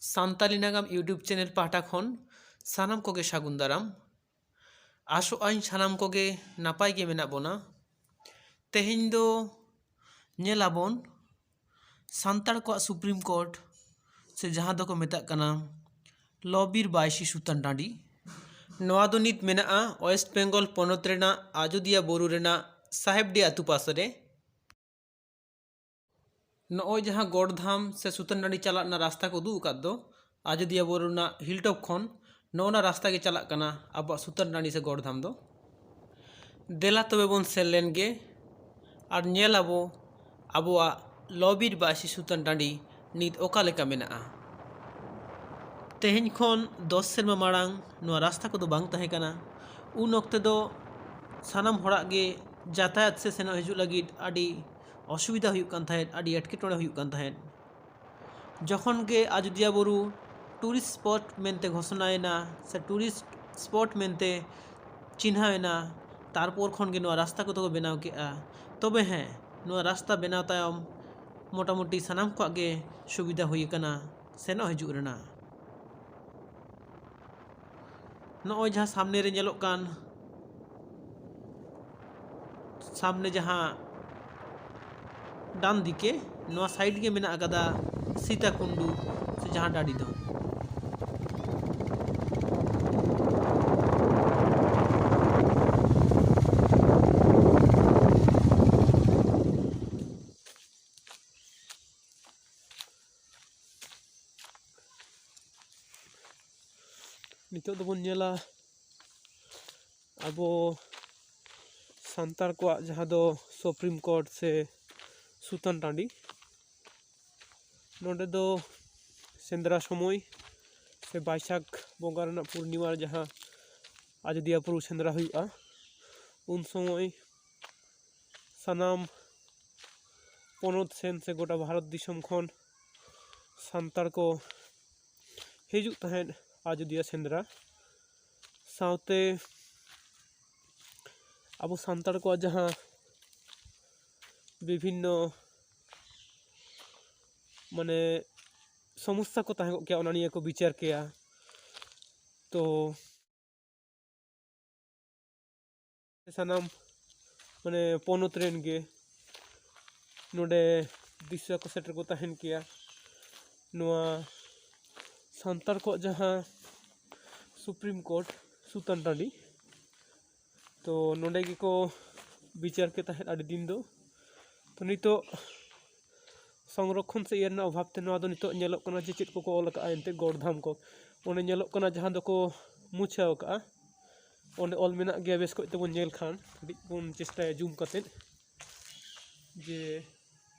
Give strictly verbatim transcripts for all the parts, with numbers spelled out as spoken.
ᱥᱟᱱᱛᱟᱞᱤ ᱱᱟᱜᱟᱢ YouTube channel ᱯᱟᱦᱴᱟ ᱠᱷᱚᱱ ᱥᱟᱱᱟᱢ ᱠᱚᱜᱮ ᱥᱟᱹᱜᱩᱱ ᱫᱟᱨᱟᱢ᱾ ᱟᱥᱚᱜ ᱟᱹᱧ ᱥᱟᱱᱟᱢ ᱠᱚᱜᱮ ᱱᱟᱯᱟᱭ ᱜᱮ ᱢᱮᱱᱟᱜ ᱵᱚᱱᱟ᱾ ᱛᱮᱦᱮᱧ ᱫᱚ ᱧᱮᱞ ᱟᱵᱚᱱ ᱥᱟᱱᱛᱟᱲ ᱠᱚᱣᱟᱜ ᱥᱩᱯᱨᱤᱢ ᱠᱳᱨᱴ, ᱥᱮ ᱡᱟᱦᱟᱸ ᱫᱚᱠᱚ ᱢᱮᱛᱟᱜ ᱠᱟᱱᱟ ᱞᱚᱵᱤᱨ ᱵᱟᱭᱥᱤ ᱥᱩᱛᱟᱱ ᱴᱟᱺᱰᱤ᱾ ᱱᱚᱣᱟ ᱫᱚ ᱱᱤᱛ ᱢᱮᱱᱟᱜᱼᱟ ᱳᱭᱮᱥᱴ ᱵᱮᱝᱜᱚᱞ ᱯᱚᱱᱚᱛ ᱨᱮᱱᱟᱜ ᱟᱡᱳᱫᱤᱭᱟ ᱵᱩᱨᱩ ᱨᱮᱱᱟᱜ ᱥᱟᱦᱮᱵᱰᱤ ᱟᱹᱛᱩ ᱯᱟᱥᱮ ᱨᱮ᱾ ᱱᱚᱜᱼᱚᱭ ᱡᱟᱦᱟᱸ ᱜᱚᱰ ᱫᱷᱟᱢ ᱥᱮ ᱥᱩᱛᱟᱱ ᱴᱟᱺᱰᱤ ᱪᱟᱞᱟᱜ ᱨᱮᱱᱟᱜ ᱨᱟᱥᱛᱟ ᱠᱚ ᱩᱫᱩᱜ ᱟᱠᱟᱫ ᱫᱚ, ᱟᱡᱳᱫᱤᱭᱟᱹ ᱵᱩᱨᱩ ᱨᱮᱱᱟᱜ ᱦᱤᱞ ᱴᱚᱯ ᱠᱷᱚᱱ ᱱᱚᱜᱼᱚ ᱱᱟ ᱨᱟᱥᱛᱟ ᱜᱮ ᱪᱟᱞᱟᱜ ᱠᱟᱱᱟ ᱟᱵᱚᱣᱟᱜ ᱥᱩᱛᱟᱱ ᱴᱟᱺᱰᱤ ᱥᱮ ᱜᱚᱰ ᱫᱷᱟᱢ ᱫᱚ᱾ ᱫᱮᱞᱟ ᱛᱚᱵᱮ ᱵᱚᱱ ᱥᱮᱱ ᱞᱮᱱ ᱜᱮ ᱟᱨ ᱧᱮᱞ ᱟᱵᱚ ᱟᱵᱚᱣᱟᱜ ᱞᱚᱵᱤᱨ ᱵᱟᱭᱥᱤ ᱥᱩᱛᱟᱱ ᱴᱟᱺᱰᱤ ᱱᱤᱛ ᱚᱠᱟ ᱞᱮᱠᱟ ᱢᱮᱱᱟᱜᱼᱟ᱾ ᱛᱮᱦᱮᱧ ᱠᱷᱚᱱ ᱫᱚᱥ ᱥᱮᱨᱢᱟ ᱢᱟᱲᱟᱝ ᱱᱚᱣᱟ ᱨᱟᱥᱛᱟ ᱠᱚᱫᱚ ᱵᱟᱝ ᱛᱟᱦᱮᱸ ᱠᱟᱱᱟ᱾ ᱩᱱ ᱚᱠᱛᱮ ᱫᱚ ᱥᱟᱱᱟᱢ ᱦᱚᱲᱟᱜ ᱜᱮ ᱡᱟᱛᱟᱭᱟᱛ ᱥᱮ ᱥᱮᱱᱚᱜ ᱦᱤᱡᱩᱜ ᱞᱟᱹᱜᱤᱫ ᱟᱹᱰᱤ ᱚᱥᱩᱵᱤᱫᱷᱟ ᱦᱩᱭᱩᱜ ᱠᱟᱱ ᱛᱟᱦᱮᱸᱫ, ᱟᱹᱰᱤ ᱮᱴᱠᱮᱴᱚᱬᱮ ᱦᱩᱭᱩᱜ ᱠᱟᱱ ᱛᱟᱦᱮᱸᱫ᱾ ᱡᱚᱠᱷᱚᱱ ᱜᱮ ᱟᱡᱳᱫᱤᱭᱟᱹ ᱵᱩᱨᱩ ᱴᱩᱨᱤᱥᱴ ᱥᱯᱚᱴ ᱢᱮᱱᱛᱮ ᱜᱷᱳᱥᱚᱱᱟᱭᱮᱱᱟ ᱥᱮ ᱴᱩᱨᱤᱥᱴ ᱥᱯᱚᱴ ᱢᱮᱱᱛᱮ ᱪᱤᱱᱦᱟᱹᱣᱮᱱᱟ, ᱛᱟᱨᱯᱚᱨ ᱠᱷᱚᱱ ᱜᱮ ᱱᱚᱣᱟ ᱨᱟᱥᱛᱟ ᱠᱚᱫᱚ ᱠᱚ ᱵᱮᱱᱟᱣ ᱠᱮᱫᱼᱟ᱾ ᱛᱚᱵᱮ ᱦᱮᱸ, ᱱᱚᱣᱟ ᱨᱟᱥᱛᱟ ᱵᱮᱱᱟᱣ ᱛᱟᱭᱚᱢ ᱢᱚᱴᱟᱢᱩᱴᱤ ᱥᱟᱱᱟᱢ ᱠᱚᱣᱟᱜ ᱜᱮ ᱥᱩᱵᱤᱫᱷᱟ ᱦᱩᱭ ᱟᱠᱟᱱᱟ ᱥᱮᱱᱚᱜ ᱦᱤᱡᱩᱜ ᱨᱮᱱᱟᱜ᱾ ᱱᱚᱜᱼᱚᱭ ᱡᱟᱦᱟᱸ ᱥᱟᱢᱱᱮ ᱨᱮ ᱧᱮᱞᱚᱜ ᱠᱟᱱ, ᱥᱟᱢᱱᱮ ᱡᱟᱦᱟᱸ ᱰᱟᱱ ᱫᱤᱠᱮ, ᱱᱚᱣᱟ ᱥᱟᱭᱤᱰ ᱜᱮ ᱢᱮᱱᱟᱜ ᱟᱠᱟᱫᱟ ᱥᱤᱛᱟ ᱠᱩᱱᱰᱩ ᱥᱮ ᱡᱟᱦᱟᱸ ᱰᱟᱹᱰᱤ ᱫᱚ᱾ ᱱᱤᱛᱚᱜ ᱫᱚᱵᱚᱱ ᱧᱮᱞᱟ ᱟᱵᱚ ᱥᱟᱱᱛᱟᱲ ᱠᱚᱣᱟᱜ ᱡᱟᱦᱟᱸ ᱫᱚ ᱥᱩᱯᱨᱤᱢ ᱠᱳᱨᱴ ᱥᱮ ᱥᱩᱛᱟᱹᱱ ᱴᱟᱺᱰᱤ, ᱱᱚᱰᱮ ᱫᱚ ᱥᱮᱸᱫᱽᱨᱟ ᱥᱚᱢᱚᱭ ᱥᱮ ᱵᱟᱭᱥᱟᱠᱷ ᱵᱚᱸᱜᱟ ᱨᱮᱱᱟᱜ ᱯᱩᱨᱱᱤᱢᱟ ᱨᱮ ᱡᱟᱦᱟᱸ ᱟᱡᱳᱫᱤᱭᱟᱹ ᱵᱩᱨᱩ ᱥᱮᱸᱫᱽᱨᱟ ᱦᱩᱭᱩᱜᱼᱟ, ᱩᱱ ᱥᱚᱢᱚᱭ ᱥᱟᱱᱟᱢ ᱯᱚᱱᱚᱛ ᱥᱮᱱ ᱥᱮ ᱜᱚᱴᱟ ᱵᱷᱟᱨᱚᱛ ᱫᱤᱥᱚᱢ ᱠᱷᱚᱱ ᱥᱟᱱᱛᱟᱲ ᱠᱚ ᱦᱤᱡᱩᱜ ᱛᱟᱦᱮᱸᱫ ᱟᱡᱳᱫᱤᱭᱟᱹ ᱥᱮᱸᱫᱽᱨᱟ᱾ ᱥᱟᱶᱛᱮ ᱟᱵᱚ ᱥᱟᱱᱛᱟᱲ ᱠᱚᱣᱟᱜ ᱡᱟᱦᱟᱸ ᱵᱤᱵᱷᱤᱱᱱᱚ ᱢᱟᱱᱮ ᱥᱚᱢᱚᱥᱥᱟ ᱠᱚ ᱛᱟᱦᱮᱸ ᱠᱚᱜ ᱠᱮᱭᱟ, ᱚᱱᱟ ᱱᱤᱭᱮ ᱠᱚ ᱵᱤᱪᱟᱹᱨ ᱠᱮᱭᱟ᱾ ᱛᱚ ᱥᱟᱱᱟᱢ ᱢᱟᱱᱮ ᱯᱚᱱᱚᱛ ᱨᱮᱱ ᱜᱮ ᱱᱚᱰᱮ ᱫᱤᱥᱣᱟ ᱠᱚ ᱥᱮᱴᱮᱨ ᱠᱚ ᱛᱟᱦᱮᱱ ᱠᱮᱭᱟ᱾ ᱱᱚᱣᱟ ᱥᱟᱱᱛᱟᱲ ᱠᱚᱣᱟᱜ ᱡᱟᱦᱟᱸ ᱥᱩᱯᱨᱤᱢ ᱠᱳᱨᱴ, ᱥᱩᱛᱟᱱ ᱴᱟᱺᱰᱤ, ᱛᱚ ᱱᱚᱰᱮ ᱜᱮᱠᱚ ᱵᱤᱪᱟᱹᱨ ᱠᱮ ᱛᱟᱦᱮᱸᱫ ᱟᱹᱰᱤ ᱫᱤᱱ ᱫᱚ᱾ ᱛᱚ ᱱᱤᱛᱚᱜ ᱥᱚᱝᱨᱚᱠᱷᱚᱱ ᱥᱮ ᱤᱭᱟᱹ ᱨᱮᱱᱟᱜ ᱚᱵᱷᱟᱵᱽ ᱛᱮ ᱱᱚᱣᱟ ᱫᱚ ᱱᱤᱛᱚᱜ ᱧᱮᱞᱚᱜ ᱠᱟᱱᱟ ᱡᱮ ᱪᱮᱫ ᱠᱚᱠᱚ ᱚᱞ ᱟᱠᱟᱫᱼᱟ ᱮᱱᱛᱮᱫ ᱜᱚᱲᱫᱷᱟᱢ ᱠᱚ᱾ ᱚᱸᱰᱮ ᱧᱮᱞᱚᱜ ᱠᱟᱱᱟ ᱡᱟᱦᱟᱸ ᱫᱚᱠᱚ ᱢᱩᱪᱷᱟᱹᱣ ᱟᱠᱟᱫᱼᱟ, ᱚᱸᱰᱮ ᱚᱞ ᱢᱮᱱᱟᱜ ᱜᱮᱭᱟ, ᱵᱮᱥ ᱠᱚᱡ ᱛᱮᱵᱚᱱ ᱧᱮᱞ ᱠᱷᱟᱱ ᱠᱟᱹᱴᱤᱡ ᱵᱚᱱ ᱪᱮᱥᱴᱟᱭᱟ ᱡᱩᱢ ᱠᱟᱛᱮᱫ ᱡᱮ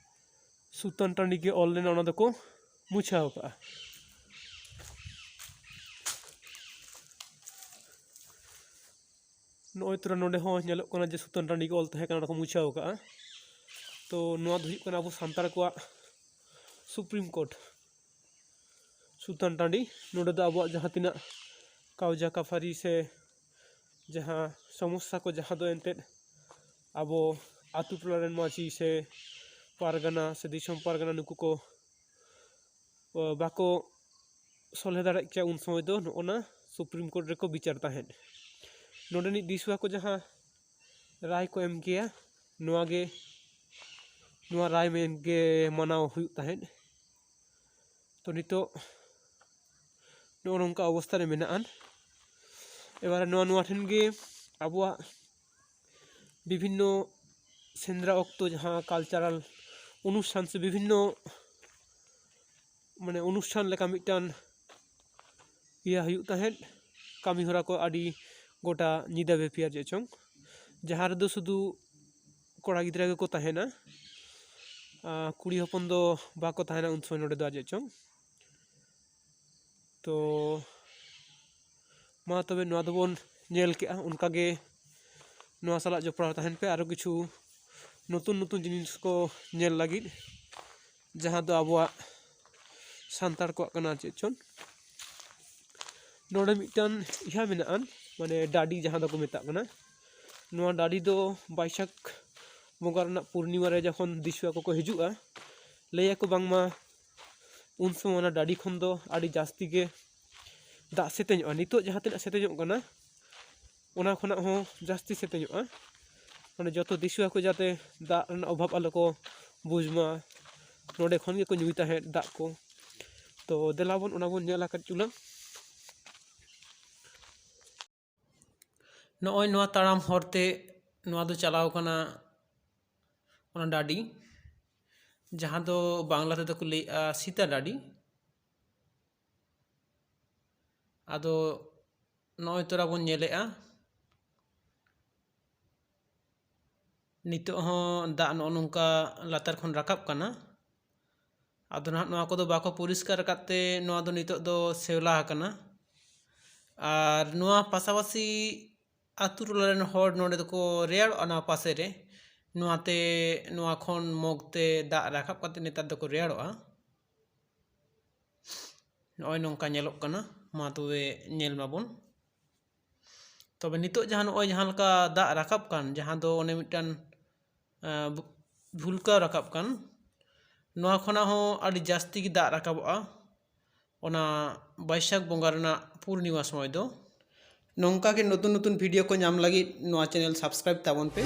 ᱥᱩᱛᱟᱱ ᱴᱟᱺᱰᱤ ᱜᱮ ᱚᱞ ᱞᱮᱱᱟ, ᱚᱱᱟ ᱫᱚᱠᱚ ᱢᱩᱪᱷᱟᱹᱣ ᱟᱠᱟᱫᱼᱟ᱾ ᱱᱚᱜᱼᱚᱭ ᱛᱚᱨᱟ ᱱᱚᱰᱮ ᱦᱚᱸ ᱧᱮᱞᱚᱜ ᱠᱟᱱᱟ ᱡᱮ ᱥᱩᱛᱟᱹᱱ ᱴᱟᱺᱰᱤ ᱜᱮ ᱚᱞ ᱛᱟᱦᱮᱸ ᱠᱟᱱᱟ, ᱚᱱᱟ ᱠᱚ ᱢᱩᱪᱷᱟᱹᱣ ᱟᱠᱟᱫᱼᱟ᱾ ᱛᱚ ᱱᱚᱣᱟ ᱫᱚ ᱦᱩᱭᱩᱜ ᱠᱟᱱᱟ ᱟᱵᱚ ᱥᱟᱱᱛᱟᱲ ᱠᱚᱣᱟᱜ ᱥᱩᱯᱨᱤᱢ ᱠᱳᱨᱴ, ᱥᱩᱛᱟᱹᱱ ᱴᱟᱺᱰᱤ᱾ ᱱᱚᱰᱮ ᱫᱚ ᱟᱵᱚᱣᱟᱜ ᱡᱟᱦᱟᱸ ᱛᱤᱱᱟᱹᱜ ᱠᱟᱣᱡᱟ ᱠᱟᱯᱷᱟᱨᱤ ᱥᱮ ᱡᱟᱦᱟᱸ ᱥᱚᱢᱚᱥᱥᱟ ᱠᱚ, ᱡᱟᱦᱟᱸ ᱫᱚ ᱮᱱᱛᱮᱫ ᱟᱵᱚ ᱟᱛᱳ ᱴᱚᱞᱟ ᱨᱮᱱ ᱢᱟᱹᱡᱷᱤ ᱥᱮ ᱯᱟᱨᱜᱟᱱᱟ ᱥᱮ ᱫᱤᱥᱚᱢ ᱯᱟᱨᱜᱟᱱᱟ ᱱᱩᱠᱩ ᱠᱚ ᱵᱟᱠᱚ ᱥᱚᱞᱦᱮ ᱫᱟᱲᱮᱭᱟᱜ ᱠᱮᱭᱟ, ᱩᱱ ᱥᱚᱢᱚᱭ ᱫᱚ ᱱᱚᱜᱼᱚ ᱱᱟ ᱥᱩᱯᱨᱤᱢ ᱠᱳᱨᱴ ᱨᱮᱠᱚ ᱵᱤᱪᱟᱹᱨ ᱛᱟᱦᱮᱸᱫ᱾ ᱱᱚᱰᱮᱱᱤᱡ ᱫᱤᱥᱩᱣᱟ ᱠᱚ ᱡᱟᱦᱟᱸ ᱨᱟᱭ ᱠᱚ ᱮᱢ ᱠᱮᱭᱟ, ᱱᱚᱣᱟ ᱜᱮ, ᱱᱚᱣᱟ ᱨᱟᱭ ᱢᱮᱱ ᱜᱮ ᱢᱟᱱᱟᱣ ᱦᱩᱭᱩᱜ ᱛᱟᱦᱮᱸᱫ᱾ ᱛᱚ ᱱᱤᱛᱚᱜ ᱱᱚᱜᱼᱚ ᱱᱚᱝᱠᱟ ᱚᱵᱚᱥᱛᱷᱟ ᱨᱮ ᱢᱮᱱᱟᱜᱼᱟ᱾ ᱮᱵᱟᱨᱮ ᱱᱚᱣᱟ, ᱱᱚᱣᱟ ᱴᱷᱮᱱ ᱜᱮ ᱟᱵᱚᱣᱟᱜ ᱵᱤᱵᱷᱤᱱᱱᱚ ᱥᱮᱸᱫᱽᱨᱟ ᱚᱠᱛᱚ ᱡᱟᱦᱟᱸ ᱠᱟᱞᱪᱟᱨᱟᱞ ᱚᱱᱩᱥᱴᱷᱟᱱ ᱥᱮ ᱵᱤᱵᱷᱤᱱᱱᱚ ᱢᱟᱱᱮ ᱚᱱᱩᱥᱴᱷᱟᱱ ᱞᱮᱠᱟ ᱢᱤᱫᱴᱟᱝ ᱤᱭᱟᱹ ᱦᱩᱭᱩᱜ ᱛᱟᱦᱮᱸᱫ, ᱠᱟᱹᱢᱤ ᱦᱚᱨᱟ ᱠᱚ ᱟᱹᱰᱤ ᱜᱚᱴᱟ ᱧᱤᱫᱟᱹ ᱵᱮᱯᱤ ᱟᱨ ᱪᱮᱫ ᱪᱚᱝ, ᱡᱟᱦᱟᱸ ᱨᱮᱫᱚ ᱥᱩᱫᱷᱩ ᱠᱚᱲᱟ ᱜᱤᱫᱽᱨᱟᱹ ᱜᱮᱠᱚ ᱛᱟᱦᱮᱱᱟ, ᱟᱨ ᱠᱩᱲᱤ ᱦᱚᱯᱚᱱ ᱫᱚ ᱵᱟᱠᱚ ᱛᱟᱦᱮᱱᱟ ᱩᱱ ᱥᱚᱢᱚᱭ ᱱᱚᱰᱮ ᱫᱚ ᱟᱨ ᱪᱮᱫ ᱪᱚᱝ᱾ ᱛᱚ ᱢᱟ ᱛᱚᱵᱮ ᱱᱚᱣᱟ ᱫᱚᱵᱚᱱ ᱧᱮᱞ ᱠᱮᱜᱼᱟ, ᱚᱱᱠᱟᱜᱮ ᱱᱚᱣᱟ ᱥᱟᱞᱟᱜ ᱡᱚᱯᱲᱟᱣ ᱛᱟᱦᱮᱱ ᱯᱮ᱾ ᱟᱨᱚ ᱠᱤᱪᱷᱩ ᱱᱚᱛᱩᱱ ᱱᱚᱛᱩᱱ ᱡᱤᱱᱤᱥ ᱠᱚ ᱧᱮᱞ ᱞᱟᱹᱜᱤᱫ, ᱡᱟᱦᱟᱸ ᱫᱚ ᱟᱵᱚᱣᱟᱜ ᱥᱟᱱᱛᱟᱲ ᱠᱚᱣᱟᱜ ᱠᱟᱱᱟ ᱪᱮᱫ ᱪᱚᱝ᱾ ᱱᱚᱰᱮ ᱢᱤᱫᱴᱟᱝ ᱤᱭᱟᱹ ᱢᱮᱱᱟᱜᱼᱟ, ᱢᱟᱱᱮ ᱰᱟᱹᱰᱤ ᱡᱟᱦᱟᱸ ᱫᱚᱠᱚ ᱢᱮᱛᱟᱜ ᱠᱟᱱᱟ᱾ ᱱᱚᱣᱟ ᱰᱟᱹᱰᱤ ᱫᱚ ᱵᱟᱹᱭᱥᱟᱹᱠᱷ ᱵᱚᱸᱜᱟ ᱨᱮᱱᱟᱜ ᱯᱩᱨᱱᱤᱢᱟ ᱨᱮ ᱡᱚᱠᱷᱚᱱ ᱫᱤᱥᱩᱣᱟ ᱠᱚᱠᱚ ᱦᱤᱡᱩᱜᱼᱟ, ᱞᱟᱹᱭᱟᱠᱚ ᱵᱟᱝᱢᱟ ᱩᱱ ᱥᱚᱢᱚᱭ ᱚᱱᱟ ᱰᱟᱹᱰᱤ ᱠᱷᱚᱱ ᱫᱚ ᱟᱹᱰᱤ ᱡᱟᱹᱥᱛᱤ ᱜᱮ ᱫᱟᱜ ᱥᱮᱛᱮᱧᱚᱜᱼᱟ᱾ ᱱᱤᱛᱚᱜ ᱡᱟᱦᱟᱸ ᱛᱤᱱᱟᱹᱜ ᱥᱮᱛᱮᱧᱚᱜ ᱠᱟᱱᱟ, ᱚᱱᱟ ᱠᱷᱚᱱᱟᱜ ᱦᱚᱸ ᱡᱟᱹᱥᱛᱤ ᱥᱮᱛᱮᱧᱚᱜᱼᱟ᱾ ᱢᱟᱱᱮ ᱡᱚᱛᱚ ᱫᱤᱥᱩᱣᱟᱹ ᱠᱚ ᱡᱟᱛᱮ ᱫᱟᱜ ᱨᱮᱱᱟᱜ ᱚᱵᱷᱟᱵᱽ ᱟᱞᱚ ᱠᱚ ᱵᱩᱡᱽ ᱢᱟ, ᱱᱚᱸᱰᱮ ᱠᱷᱚᱱ ᱜᱮᱠᱚ ᱧᱩᱭ ᱛᱟᱦᱮᱸᱫ ᱫᱟᱜ ᱠᱚ᱾ ᱛᱚ ᱫᱮᱞᱟ ᱵᱚᱱ ᱚᱱᱟ ᱵᱚᱱ ᱧᱮᱞᱟ ᱠᱟᱹᱡ ᱪᱩᱞᱩᱝ᱾ ᱱᱚᱜᱼᱚᱭ ᱱᱚᱣᱟ ᱛᱟᱲᱟᱢ ᱦᱚᱨ ᱛᱮ ᱱᱚᱣᱟ ᱫᱚ ᱪᱟᱞᱟᱣ ᱠᱟᱱᱟ ᱚᱱᱟ ᱰᱟᱹᱰᱤ, ᱡᱟᱦᱟᱸ ᱫᱚ ᱵᱟᱝᱞᱟ ᱛᱮᱫᱚ ᱠᱚ ᱞᱟᱹᱭᱮᱜᱼᱟ ᱥᱤᱛᱟ ᱰᱟᱹᱰᱤ᱾ ᱟᱫᱚ ᱱᱚᱜᱼᱚᱭ ᱛᱚᱨᱟ ᱵᱚᱱ ᱧᱮᱞᱮᱜᱼᱟ, ᱱᱤᱛᱚᱜ ᱦᱚᱸ ᱫᱟᱜ ᱱᱚᱜᱼᱚ ᱱᱚᱝᱠᱟ ᱞᱟᱛᱟᱨ ᱠᱷᱚᱱ ᱨᱟᱠᱟᱵ ᱠᱟᱱᱟ᱾ ᱟᱫᱚ ᱱᱟᱦᱟᱜ ᱱᱚᱣᱟ ᱠᱚᱫᱚ ᱵᱟᱠᱚ ᱯᱚᱨᱤᱥᱠᱟᱨ ᱟᱠᱟᱫ ᱛᱮ ᱱᱚᱣᱟ ᱫᱚ ᱱᱤᱛᱚᱜ ᱫᱚ ᱥᱮᱣᱞᱟ ᱟᱠᱟᱱᱟ᱾ ᱟᱨ ᱱᱚᱣᱟ ᱯᱟᱥᱟᱯᱟᱥᱤ ᱟᱹᱛᱩ ᱴᱚᱞᱟ ᱨᱮᱱ ᱦᱚᱲ ᱱᱚᱰᱮ ᱫᱚᱠᱚ ᱨᱮᱭᱟᱲᱚᱜᱼᱟ ᱱᱚᱣᱟ ᱯᱟᱥᱮ ᱨᱮ᱾ ᱱᱚᱣᱟᱛᱮ ᱱᱚᱣᱟ ᱠᱷᱚᱱ ᱢᱚᱜᱽ ᱛᱮ ᱫᱟᱜ ᱨᱟᱠᱟᱵ ᱠᱟᱛᱮ ᱱᱮᱛᱟᱨ ᱫᱚᱠᱚ ᱨᱮᱭᱟᱲᱚᱜᱼᱟ᱾ ᱱᱚᱜᱼᱚᱭ ᱱᱚᱝᱠᱟ ᱧᱮᱞᱚᱜ ᱠᱟᱱᱟ᱾ ᱢᱟ ᱛᱚᱵᱮ ᱧᱮᱞ ᱢᱟᱵᱚᱱ᱾ ᱛᱚᱵᱮ ᱱᱤᱛᱚᱜ ᱡᱟᱦᱟᱸ ᱱᱚᱜᱼᱚᱭ ᱡᱟᱦᱟᱸ ᱞᱮᱠᱟ ᱫᱟᱜ ᱨᱟᱠᱟᱵ ᱠᱟᱱ, ᱡᱟᱦᱟᱸ ᱫᱚ ᱚᱱᱮ ᱢᱤᱫᱴᱟᱝ, ᱟᱸ, ᱵᱷᱩ-, ᱵᱷᱩᱞᱠᱟᱣ ᱨᱟᱠᱟᱵ ᱠᱟᱱ, ᱱᱚᱣᱟ ᱠᱷᱚᱱᱟᱜ ᱦᱚᱸ ᱟᱹᱰᱤ ᱡᱟᱹᱥᱛᱤ ᱜᱮ ᱫᱟᱜ ᱨᱟᱠᱟᱵᱚᱜᱼᱟ ᱚᱱᱟ ᱵᱟᱹᱭᱥᱟᱹᱠᱷ ᱵᱚᱸᱜᱟ ᱨᱮᱱᱟᱜ ᱯᱩᱨᱱᱤᱢᱟ ᱥᱚᱢᱚᱭ ᱫᱚ᱾ ᱱᱚᱝᱠᱟ ᱜᱮ ᱱᱚᱛᱩᱱ ᱱᱚᱛᱩᱱ video ᱠᱚ ᱧᱟᱢ ᱞᱟᱹᱜᱤᱫ ᱱᱚᱣᱟ channel subscribe ᱛᱟᱵᱚᱱ ᱯᱮ᱾